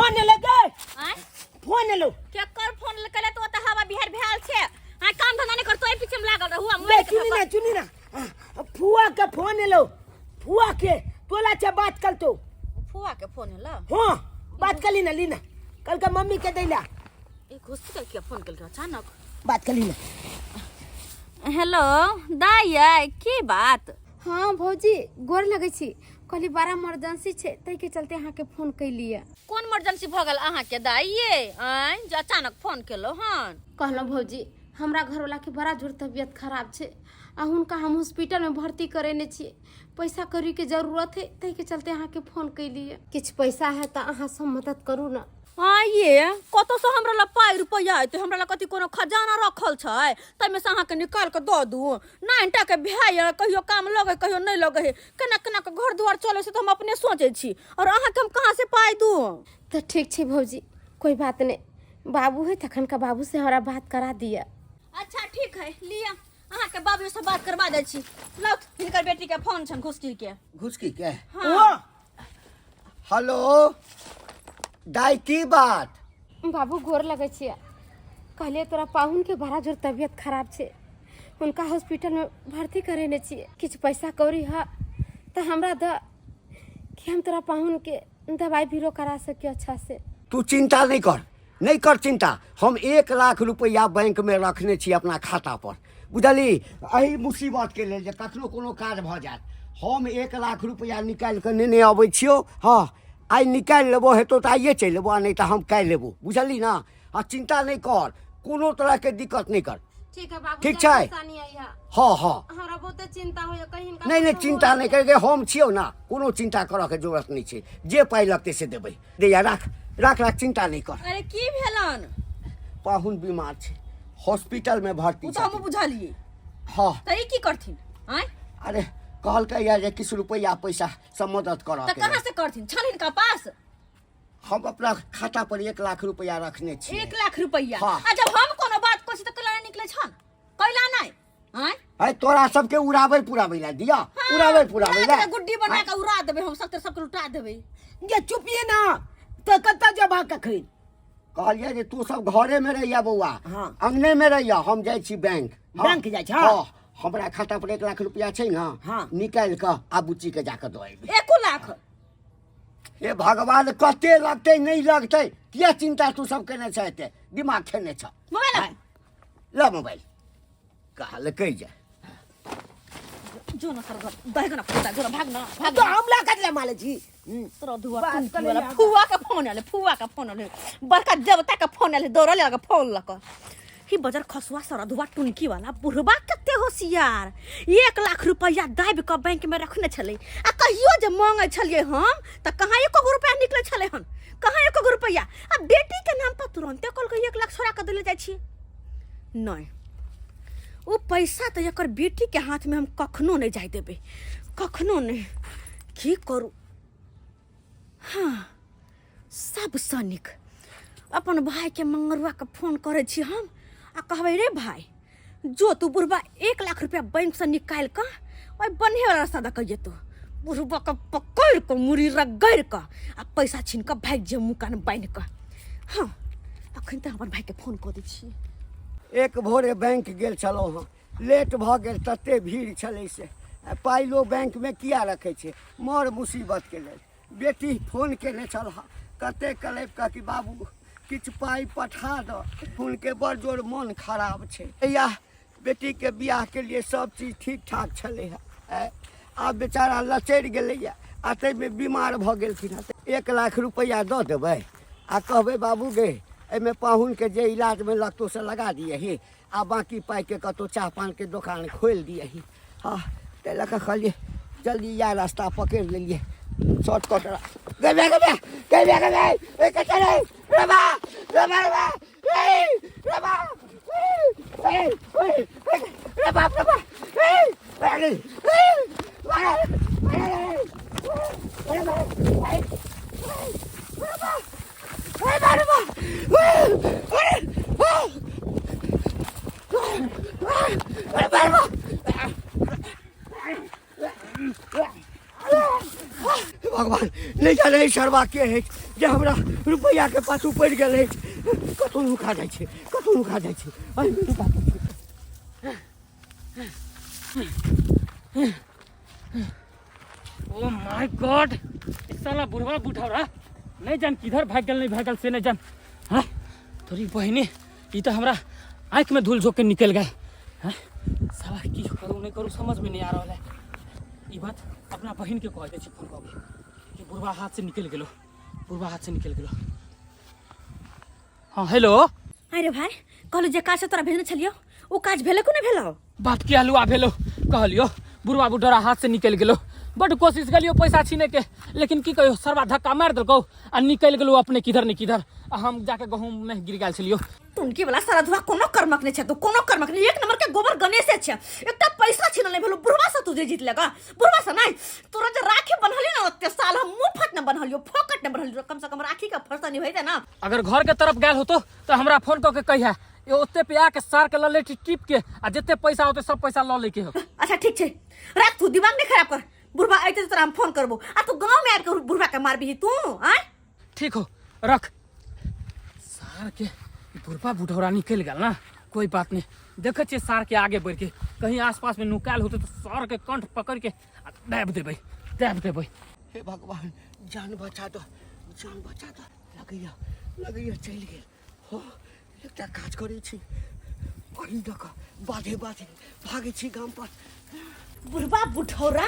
Phone एलै गे। आँय? फोन एलो। केकर फोन केले? तो ओतऽ हवा बिहार भेल छै आ काम धंधा नहीं करतो, एहि पीछे में लागल रहू आ ले मोबाइल के चुनी ना, चुनी ना, फुआ के फोन एलो, फुआ के तोला से बात कर तो। फुआ के फोन एलो? हाँ, बात कर ली ना, ली ना, कल का मम्मी के दैला। ई घुस के किया फोन केलकै अचानक? बात कर ली ना। हेलो दाई, आइ की बात? हाँ भौजी, गोर लगै छी। कहली बड़ा इमरजेंसी छै, ताहिके चलते अहाँके फोन कैलियै। कोन इमरजेंसी भऽ गेल अहाँके दाई ये, आँय, जे अचानक फोन केलहुँ हन? कहलहुँ भौजी, हमरा घरवलाके बड़ा जोर तबियत खराब छै आ हुनका हम हॉस्पिटलमे भर्ती करेने छियै। पैसा कौड़ीके जरूरत है, ताहिके चलते अहाँके फोन कैलियै। किछु पैसा है तऽ अहाँ सब मदद करू ने। हाँ ये, कतौसँ हमरा लग पाइ रुपैआ एतै? हमरा लग कथी कोनो खजाना रखल छै ताहिमे से अहाँके निकालि कऽ दऽ दू? नाइन टा के भाय यऽ, कहियो काम लगै, कहियो नहि लगै है। केना केना कऽ घर दुआर चलै से तऽ हम अपने सोचै छी, आओर अहाँके हम कहाँ से पाइ दू? तऽ ठीक छै भौजी, कोइ बात नहि। बाबू है तखन का बाबू से हमरा बात करा दिअ। अच्छा ठीक है, लिअ, अहाँके बाबू से बात करवा दै छी। लाउ, हिनकर बेटी के फोन छनि, घुसकी के। घुसकी के? हाँ। हेलो दाई, की बात? बाबू, गोर लगै छियै। कहलियै तोरा पाहुनके बड़ा जोर तबियत खराब छै, हुनका हॉस्पिटलमे भर्ती करेने छियै। किछु पैसा कौड़ी ह तऽ हमरा दऽ कि हम तोरा पाहुनके दवाइ बीरो करा सकियो अच्छा से। तू चिंता नहीं कर, नहीं कर चिंता। हम 1 लाख रुपया बैंक में रखने छी अपना खाता पर, बुझली? एहि मुसीबत के लेल जे कखनो कोनो काज भऽ जायत। हम 1 लाख रुपया निकालि कऽ नेने अबै छियौ। हँ, आइ निकालि लेबो, हेतौ तऽ आइए चलि लेबो, आ नहि तऽ हम काल्हि लेबो, बुझली ना? आ चिंता नहीं कर, कोनो तरहके दिक्कत नहीं कर। ठीक है बाबू। ठीक छै। हाँ हाँ। हमरा बहुते चिंता होइए कहीं हिनका नहीं नहीं, कुछो चिंता हो नहीं करके, हम छियौ ना। कोनो चिंता करऽ के जरूरत नहीं छै। जे पाइ लगतै से देबै। दैया, राख राख राख, चिंता नहीं कर। अरे, की भेलन? पाहुन बीमार छै, हॉस्पिटल में भर्ती ओ तऽ हमहूँ छथिन। बुझलियै। हाँ। तऽ ई की करथिन, आँय? अरे, कहलकै या जे किछु रुपैआ पैसा सब मदद करऽ तऽ के कहाँ लेल। से करथिन? छनि हिनका पास? हम अपना खाता पर 1 लाख रुपैआ रखने छियै। 1 लाख रुपैआ? हाँ। आ जब हम कोनो बात कहै छी तऽ कैला नहि निकलै छन, कैला नहि, आँय? है, तोरा सबके उड़ाबै पुराबै ला दिया, उड़ाबै पुराबै उड़ा ला। देबै, गुड्डी बना कऽ उड़ा देबै हम सबके, सबके लुटा देबै। ये चुपिए ना तऽ कतऽ जेबा कखन? कहलियै जे तू सब घरे में रहिया बौआ। हाँ। अंगने में रहिया, हम जाइ छी बैंक। हाँ। बैंक जाइ छह? हाँ, हमरा खाता पर 1 लाख रुपया छै ने। हाँ। निकालि कऽ आ बुच्ची के जाकऽ दऽ अयबै। 1 लाख? हे भगवान, कते लगतै नहि लगतै, किया चिंता तू सब केने छ, एते दिमाग खेने छ? मोबाइल। ल मोबाइल, कहलकै जे जो न तर घर दहेगा ना फूटा, जो न, भाग न, भाग। तो हमला कर ले माले जी। तोरा धुआ बात टुनकी कर वाला ले। फुआ के फोन आले, फुआ के फोन आले, बड़का देवता के फोन आले, दौड़ल लगा फोन लक ही बजर खसुआ सरधुआ टुनकी वाला। बुढ़बा कते होशियार, 1 लाख रुपया दाबि कऽ बैंक में रखने छलै आ कहियो जे मांगै छलियै हम तऽ कहाँ एको गो रुपया निकलै छलै हन, कहाँ एको गो रुपया? आ बेटी के नाम पर तुरंते कहलकै 1 लाख छोड़ा कऽ देले जाइ छी। नहि, ओ पैसा तऽ एकर बेटी के हाथ में हम कखनो नहि जाय देबै, कखनो नहि। की करू? हाँ, सबसँ नीक अपन भाइके मंगरुआके फोन करै छी हम आ कहबै, रे भाइ, जो तू बुढ़बा 1 लाख रुपया बैंकसँ निकालि कऽ ओहि बन्हेवला रास्ता दऽ कऽ जेतौ। बुढ़बाके पकड़ि कऽ मुड़ी रगड़ि कऽ आ पैसा छीन कऽ भागि जे मुँह कान बान्हि कऽ। हाँ, अखन तऽ अपन भाइके फोन कऽ दै छियै। एक भोरे बैंक गेल छलहुँ हँ, लेट भऽ गेल, तते भीड़ छलै से। आ पाइ लोक बैंकमे किया रखै छै? मर मुसीबतके लेल। बेटी फोन केने छल हँ, कते कलपि कऽ कि बाबू किछु पाइ पठा दऽ, हुनके बड़ जोर मोन खराब छै। या बेटीके बियाहके लिए सब चीज ठीक ठाक छलै हँ, आब बेचारा लचरि गेलैए आ ताहिमे बीमार भऽ गेलखिन हँ। 1 लाख रुपैआ दऽ देबै आ कहबै, बाबू गे, एहिमे पाहुनके जे इलाजमे लगतौ से लगा दियही आ बाँकी पाइके कतहु चाह पानके दोकान खोलि दियही। हँ, ताहि लऽ कऽ कहलियै जल्दी इएह रास्ता पकड़ि लेलियै, शॉर्टकट। गे बे, गे बे, गे बे, गे बे, ए कतऽ रे? रे बा, रे बा, रे बा, ए रे बा, ए ए ए, रे बाप रे बा, ए ए ए, रे रे बा, ए रे बा, ए बा, रे बा, ए ए रे बा, रे बा। भगवान, नहि जाने ई सरवा के अछि जे हमरा रुपैआके पाछू पड़ि गेल अछि। कतहु नुका जाइ छै, कतहु नुका जाइ छै, एहिमे नुका जाइ छै। ओ my God, ई साला बुढ़वा बुढ़ौरा नहीं जान किधर भाग गेल, नहीं भागल से नहीं जान। हाँ तोरी बहिनी, ई तो हमरा आँख में धूल झोंक के निकल गए। हाँ साला की करूँ नहीं करूँ समझ में नहीं आ रहा है। ई बात अपना बहिन के कह दे छी फोन कऽ के कि बुढ़वा हाथ से निकल गेलो, बुढ़वा हाथ से निकल गेलो। हाँ हेलो। अरे भाई, कहलु जे काज से तोरा भेजने छलियो ओ काज भेलो कि नहि भेलो? बात की हलुआ भेलो, कहलियो बुढ़वा बुढ़ौरा हाथ से निकल गेलो। बड कोशिश कलियो पैसा छीने के, लेकिन की कहियो सरवा धक्का मार देलकौ आ निकल गेलो अपने किधर ने किधर, आ हम जाके गहूम में गिर गेल छलियो। तुनकी वाला सारा धुआ कोनो कर्मक नहीं छै, तू कोनो कर्मक नहीं, एक नंबर के गोबर गणेशे छै। एकटा पैसा छीनल नहीं भेलो बुढ़वा से, तू जे जीत लेगा बुढ़वा से नहीं। तोरा जे राखी बनहली ना ओते साल हम मुफ्त न बनहलियो, फोकट न बनहलियो, कम से कम राखी के फर्ज नहीं भइते ना। अगर घर के तरफ गेल होतो तो हमरा फोन क के कहिया, ये ओते पे आके सार के लले टिप के आ जते पैसा होते सब पैसा ल लेके हो। अच्छा ठीक छै, राख, तू दिमाग नहीं खराब कर। बुढ़वा आइते तोरा हम फोन करबो, आ तू गांव में आबि के बुढ़वा के मारबी तू? आय ठीक हो रख। सार के बुढ़वा बुढ़ौरा निकल गेल ना, कोई बात नहीं, देखे छियै सार के आगे बढ़ के कहीं आसपास में नुकायल होते तो सार के कंठ पकड़ के आ दाबि देबै, दाबि देबै। हे भगवान, जान बचा दो, जान बचा दो। लगैया लगैया चलि गेल। हो एकटा काज करै छी, पानि दऽ कऽ बाधे बाधे भागै छी गाम पर। बुढ़वा बुढ़ौरा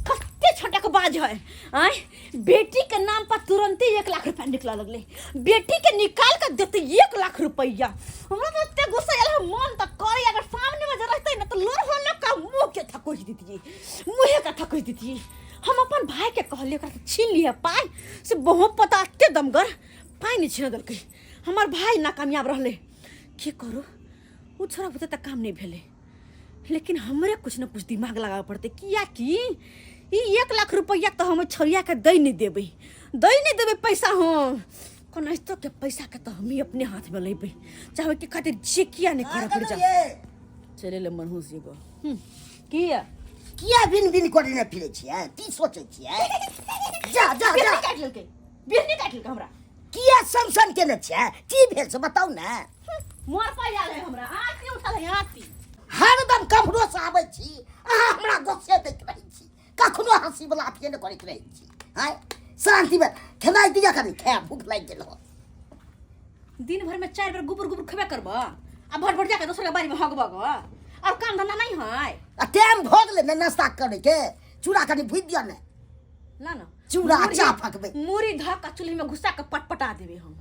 कते छोटक बाज है। आय बेटी के नाम पर तुरंते 1 लाख रुपया निकला लगले, बेटी के निकाल के देते 1 लाख रुपया। हमरा तो एते गुस्सा आयल है, मन त करे अगर सामने में जे रहते ना तो लोर होलो का मुंह के थकोच दितिए, मुंहे के थकोच दितिए। हम अपन भाई के कहलिए ओकरा से छीन लिए पाई, से बहुत पता एते दमगर पाई नहीं छीन देलकै। हमर भाई नाकामयाब रहले, की करू उ छोरा बुते त काम नहीं भेले, लेकिन हमरे कुछ न कुछ दिमाग लगावे पड़ते, किया कि ई 1 लाख रुपया तो हम छोरिया के दै नहीं देबै, दै नहीं देबै पैसा। हम कोनाहितो के पैसा के तो हम ही अपने हाथ में लेबै, चाहे के खातिर जे किया नहीं करे पड़ जा। चले ले मनहूस एगो। किया किया बिन बिन करे फिरे छियै, की सोचै छियै? जा जा जा। बिहनी काटि लेलकै, बिहनी काटि लेलकै हमरा। किया सनसन केने छियै, की भेल से बताउ ने। मोर पाइ आयल है हमरा, आँखि उठल है आँखि। हरदम कम्हरो से आबै छी अहाँ हमरा गुस्से दैत रहै छी, कखनो हँसी वाला अथिए नहि करैत रहै छी। आँय शान्ति में खेनाइ दिअ कनि, खायब, भूख लागि गेल हो। दिन भर में 4 बेर गुबर गुबर खेबे करब आ भट भट जाके दोसर के बाड़ी में हगब ग, और काम धंधा नहीं है। आ टाइम भऽ गेलै ने नाश्ता करे के, चूड़ा कनि भुजि दिअ ने। ना ना चूड़ा चाह फकबै। मुरी धऽ के चूल्ही में घुसा के पटपटा देबै हम।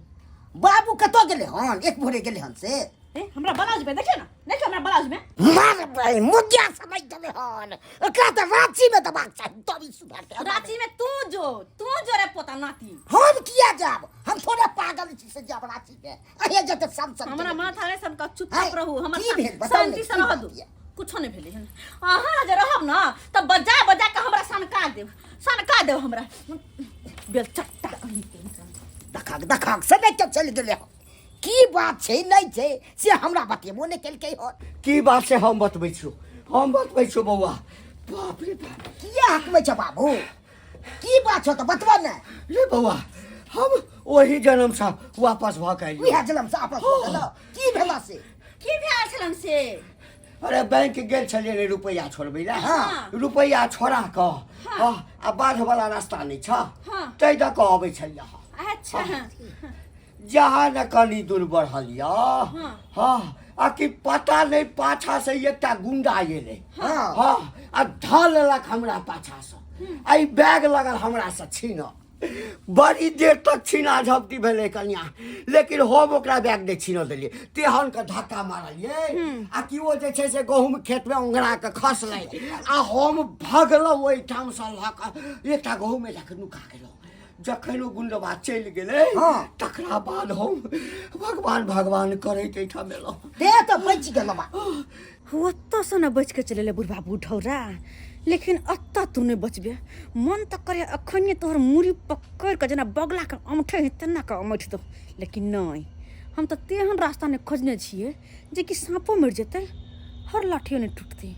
बाबू कतऽ गेलै हन? एक भोरे गेलै हन से। ए हमरा ब्लाउज में देखियो ना, देखियो हमरा ब्लाउज में। मार भाई मुद्दा समझ गेलै हन, ओकरा तऽ रांची में दबाक चाही तब ई सुधरतै। रांची में तू जो, तू जो रे पोता नाती। हम किया जाब, हम थोड़े पागल छी से जाब रांची में। अहे जते सम सम हमरा केने माथा रे सबका चुपचाप है, रहू, हमर की भेल बताउ ने, शांति से की रह बात दू। यऽ? कुछो नहीं भेलै हन। अहाँ जे रहब ना तऽ बजा बजा के हमरा सनका देब, सनका देब हमरा बेलचट्टा कहीं के। दखक दखक से नहि के चलि गेलै हन, की बात छै नहि छै से हमरा बतेबो नहि केलकै हन। की बात से हम बतबै छियौ, हम बतबै छियौ बौआ। बाप रे बाप, किया हकबै छ बाबू, की बात छौ तऽ बतबऽ ने। रे बौआ, हम ओही जन्म से वापस भऽ के एलियौ। उएह जन्म से आपस भऽ गेलौ, की भेला से? की भेल छलन से? अरे बैंक गेल छलियै रे रुपैआ छोड़बै लए। हाँ। रुपैआ छोड़ा कऽ हाँ, आ बाध वाला रास्ता नहि छ, हाँ। ताहि दऽ कऽ अबै छलियै। अच्छा। जहाँ ने कनी दूर बढ़लियै हाँ, आ कि पता नहि पाछा से एकटा गुंडा एलै। हाँ। हाँ, आ धऽ लेलक हमरा पाछा से, आ ई बैग लगल हमरा से छीनऽ। बड़ी देर तक छीना झपटी भेलै कनिया, लेकिन हम ओकरा बैग नहि छीनऽ देलियै, तेहन के धक्का मारलियै आ कि ओ जे छै से गहूँम खेतमे ओंघरा कऽ खसलै, आ हम भगलहुँ ओहिठामसँ लऽ कऽ एकटा गहूँममे जाकऽ नुका गेलहुँ। जखन ओ गुंडबा चलि गेलै हाँ। तकरा बाद हम भगवान भगवान करैत एहिठाम एलहुँ। ते तऽ बचि गेलहुँ बा। ओतऽसँ ने बचि कऽ चलि एलै बुढ़बा बुढ़ौरा, लेकिन एतऽ तू नहि बचबे। मन तऽ करे अखने तोहर मूड़ी पकड़ि कऽ जेना बगलाके अमठै है तेना कऽ अमठि दौ, लेकिन नहि, हम तऽ तेहन रास्ता नहि खोजने छियै जे कि साँपो मरि जेतै हर लाठियो नहि टूटतै।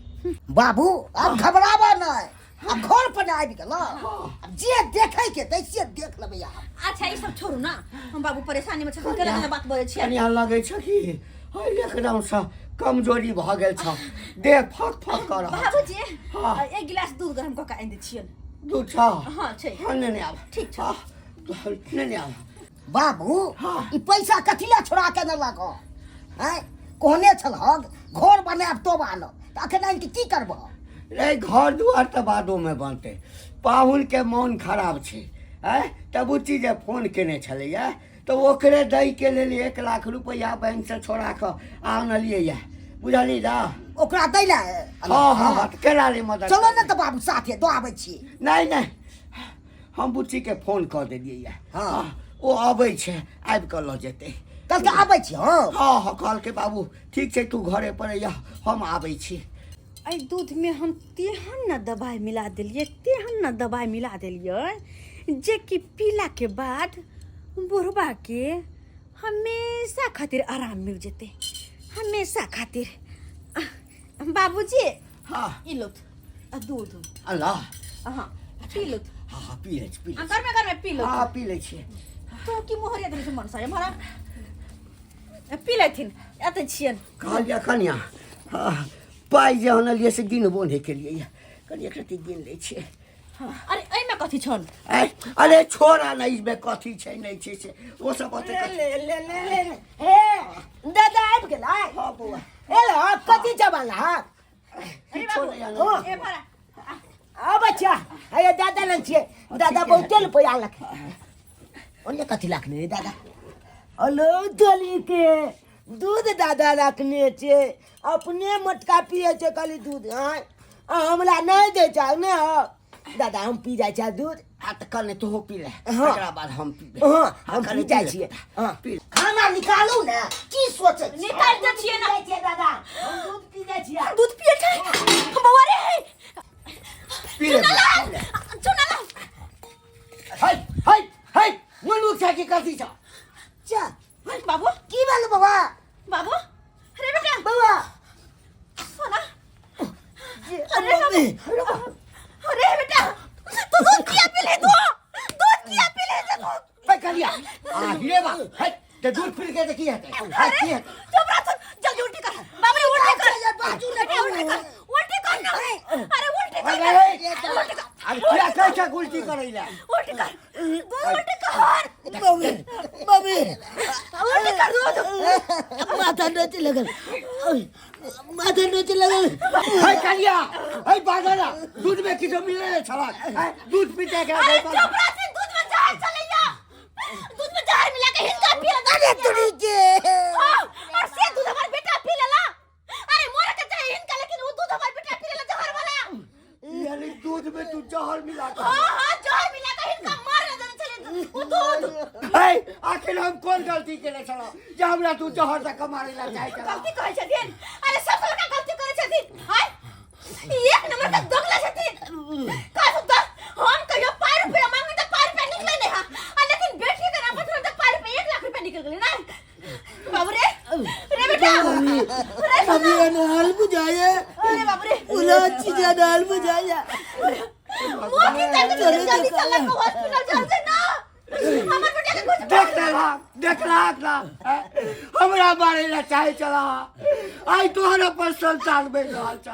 बाबू आब घबराबऽ नहि, आब घर पर आबि गेल आब जे देखै के तै से देख लेबै आब। अच्छा ई सब छोड़ू ना, हम बाबू परेशानी में छथिन, केना केना बात बजै छियै। कनिया लगै छ कि है एकदमसँ कमजोरी भऽ गेल छ, देह फक फक कऽ रहल छ। बाबूजी हाँ। एक गिलास दूध गरम कऽ के आनि दै छियनि। दूध छ? हाँ छै। हाँ, नेने आब। ठीक छ। हाँ, नेने आब। बाबू हाँ। ई पैसा कथी लए छोड़ा के अनलक हँ? आँय, कहने छलहक घर बनायब तब आनब, तऽ अखन आनि के की करबह? रे घर दुआर तऽ बादोमे बनतै, पाहुनके मोन खराब छै। आँय तऽ बुच्ची जे फोन केने छलैए तऽ ओकरे दैके लेल 1 लाख रुपैआ बैंकसँ छोड़ा कऽ आनलियै, बुझलियै ने? ओकरा दै लए? हँ हँ हँ, तऽ केना नहि मदद? चलो ने तऽ बाबू साथे दऽ आबै छी। नहि नहि, हम बुच्चीके फोन कऽ देलियै। हाँ। ओ अबै छै, आबि कऽ लऽ जेतै। कल तऽ आबै छी हम। हँ हँ, कहलकै बाबू ठीक छै, तू घरे पर अइह, हम आबै छी। एहि दूधमे हम तेहन ने दवाइ मिला देलियै, तेहन ने दवाइ मिला देलियै जे कि पीलाके बाद बुढ़बाके हमेशा खातिर आराम मिल जेतै, हमेशा खातिर। बाबूजी। हाँ। ई लो दूध। अल्लाह। हाँ पी लो। हाँ हाँ, पी लै छी, पी लै छी। गर्मे गर्मे पी लो। हाँ पी लै छियै। तू की मोहरिया देने छै मनसा हमारा? पी लेथिन, एते छियन। कहलियै कनिया, हाँ, पाइ जे आनलियै से गिनबो नहि केलियै, कनि एक रत्ती गिन लै छियै। अरे एहिमे कथी छल? अरे छोड़ा ने, इसमे कथी छै नहि छै से ओ सब ओते ले कथी- ले ले ले ले ले। हे दादा आबि गेलै। हाँ बौआ। एलो कथी जवान हँ? अरे बाबू। नहि आनलियै। ए भरा। आ बच्चा, हे दादा लग छियै, दादा बहुते रुपैआ लख ओन्ने कथी लाखने रे दादा? अलो तोली के दूध दादा रखने छै, अपने मोटका पिए छै खाली दूध। आँय, आ हमरा नहि दै छै ने हो दादा, हम पी जाइ छै दूध। आ तऽ कने तोहो पी ले। हाँ। तकरा बाद हम पीबै। हाँ, हम कने पी जाइ पी ले। छियै। हाँ। पी ले। खाना निकालू ने, की सोचै छी? निकालि दै छियै ने। जाइ छियै दादा, हम दूध पी जाइ छियै। दूध पिए छै बौआ रे? पी ले, पी ले। चुना। है है है, मनुख छै कि कथी छ? जा। बाबू। की भेल बौआ? बाबू, अरे बेटा। बौआ। सोना। अरे मम्मी। अरे बेटा, तू दूध किया पी ले? तू दूध किया पी ले तू? है कलिया आ हिले बा है, ते दूध पी के त की हेतै? है की हेतै? चुप रह तू, जल्दी उल्टी कर बाबू रे, उल्टी कर। बाजू ने। बेटा, उल्टी कर, उल्टी कर ना। अरे उल्टी कर। अरे उल्टी कर। अरे किया कहै छ उल्टी करै ला? उल्टी कर दूध, उल्टी कर। Mummy mummy. उल्टी कर दूध। माथा नोचे लगल, माथा नोचे लगल। है कलिया, है बागला, दूध में किछो मिले ले छला है, दूध पीते के? अरे चुप रह तू, दूध में जहर चलैया, दूध में जहर मिला के हिनका पी ले। अरे तुरी के। हाँ, और से दूध हमार बेटा पी लेला। अरे मोरा के चाहे हिनका, लेकिन वो दूध हमार बेटा पी लेला जहर वाला। यानी दूध में तू जहर मिला के? हाँ हाँ, जहर मिला के हिनका मार देने चले वो दूध। है आखिर हम कोन गलती केने छलो जे हमरा तू जहर दऽ के मारै ला चाहै छला? गलती कहै छथिन? अरे सब लड़का गलती करै छथिन। हाय, ई एक नंबर के दोगला छथिन। काजू दस हम कहियो 5 रुपया मांगे तऽ 5 रुपया निकले नहीं हा, आ लेकिन बेटी के नाम पर तऽ 5 रुपया 1 लाख रुपया निकल गेलै ना। बाबू रे, रे बेटा रे। मम्मी अनाल बुझाए। अरे बाबू रे। उला चीज अनाल बुझाए। मुँह की जल्दी जल्दी चल के हॉस्पिटल चल ना, हमर बेटा के कुछ देख लेला, देख ला, हमरा मारै ला चाहै छला, आइ तोहर अपन संसार बनि रहल छ।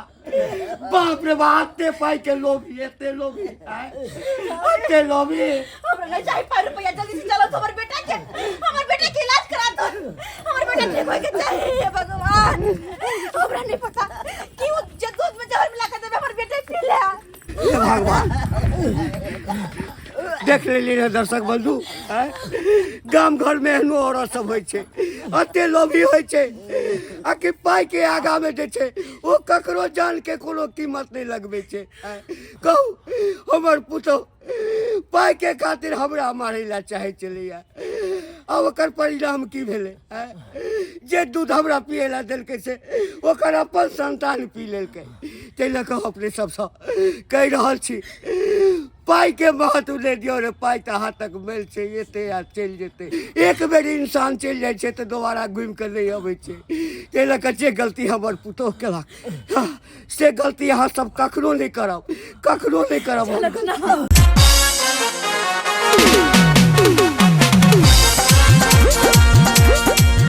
बाप रे बाप, एते पाइ के लोभी, एते लोभी, आँय? एते लोभी। हमरा नहीं चाहिए 5 रुपया, जल्दी से चलो तो हमर बेटा के, हमर बेटा के इलाज करा दो, हमर बेटा ठीक होय के चाहिए। हे भगवान, हमरा नहीं पता कि वो जे दूध में जहर मिला के देबे, हमर बेटा पी ले। हे भगवान, देख लेली रे दर्शक बंधु, आँय? गाम घर में एहनो औरत सब होइ छै, एते लोभी होइ छै आ कि पाइ के आगा में जे छै ओ ककरो जान के कोनो कीमत नहि लगबै छै। आँय? कहू, हमर पुतहु पाइ के खातिर हमरा मारै ला चाहै छलैया, आ ओकर परिणाम की भेलै? आँय? जे दूध हमरा पियै ला देलकै से ओकर अपन संतान पी लेलकै। ताहि लऽ कऽ अपने सबसँ कहि रहल छी, पाइके महत्व नहि दियौ रे। पाइ तऽ हाथक मेल छै, एतै आ चलि जेतै। एक बेर इंसान चलि जाइ छै तऽ दोबारा घुमि कऽ नहि अबै छै। ताहि लऽ कऽ जे गलती हमर पुतोहु केलक, हँ, से गलती अहाँ सब कखनो नहि करब, कखनो नहि करब हम गलती।